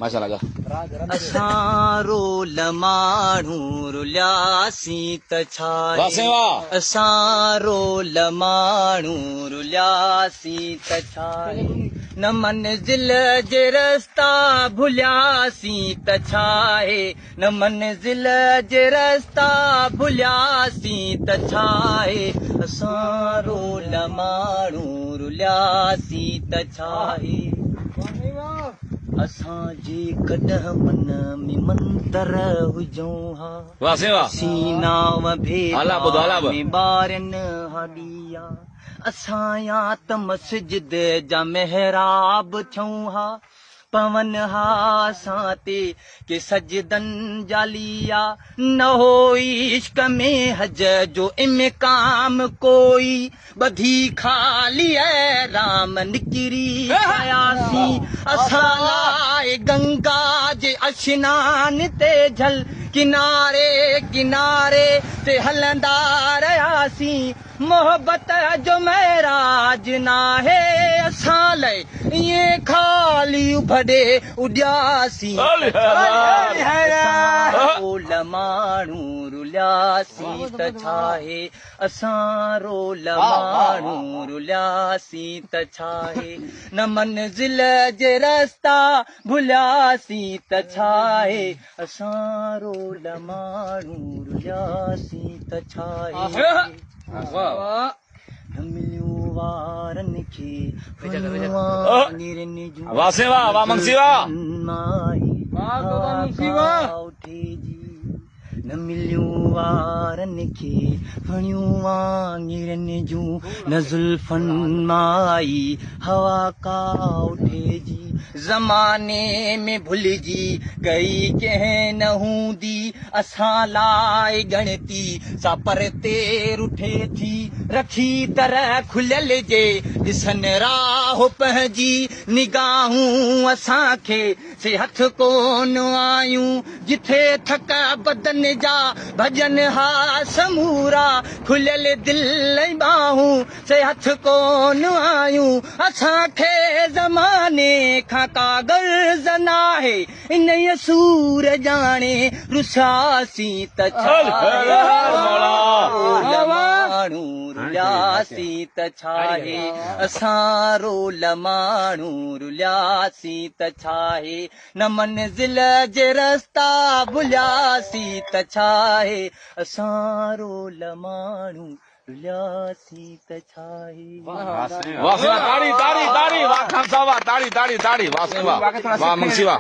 ماشاءالله. اسان رول ماڻهو رلياسين ته ڇاهي اسان رول ماڻهو رلياسين ته ڇاهي نه منزل جي رستا ڀلياسين ته ڇاهي نه منزل جي رستا ڀلياسين ته ڇاهي اسان رول ماڻهو رلياسين ته ڇاهي اسان جي ڪڏهن من ۾ منتر هجون ها اسين نانء ڀيٽا ۾ ٻارين ها ڏيئا اسان يا ته مسجد جا محراب ٿيون ها پون ها اسان تي ڪي سجدن جا ليئا نه هو عشق ۾ حج جو امڪام ڪوئي ٻڌي خالي احرام نڪري پياسين اسان لاء گنگا جي اشنان تي جل ڪناري ڪناري تي هلندا رهياسين محبت جو معراج ناهي اسان لئه ائين خالي اڀ ڏي اڏياسين اسان رول ماڻهو رلياسين ته ڇاهي اسان رول ماڻهو رلياسين ته ڇاهي نه منزل جي رستا ڀلياسين ته ڇاهي اسان رول ماڻهو رلياسين ته ڇاهي نه مليون وارن کي ڦڻيون جون واه سين واه واه منگسي واه مائي هوا اٺي جي نه مليون وارن کي ڦڻيون وانگرن جون نه زلفن مائي هوا ڪا اٺي جي زماني ۾ ڀلجي ڪئي ڪنهن نه هوندي اسان لاء ڳڻتي سا پرتي رٺي ٿي رکي در کليل جي ڏسن راهه پنهنجي نگاهون اسان کي سي هٿ ڪون آيون جٿي ٿڪ بدن جا ڀڄن ها سمورا کليل دل ۽ ٻانهون سي هٿ ڪون آيون اسان کي زماني کان ڪا غرض ناهي انهيء سور ڄاڻي رسياسين ته ڇاهي رول ماڻهو رلياسين ته ڇاهي اسان رول ماڻهو رلياسين ته ڇاهي نه منزل جي رستا ڀلياسين ته ڇاهي اسان رول ماڻهو رلياسين ته ڇاهي. واه سين واه تاڙي تاڙي تاڙي واه خان صاحب واه تاڙي تاڙي تاڙي واه سين واه واه منگسي واه.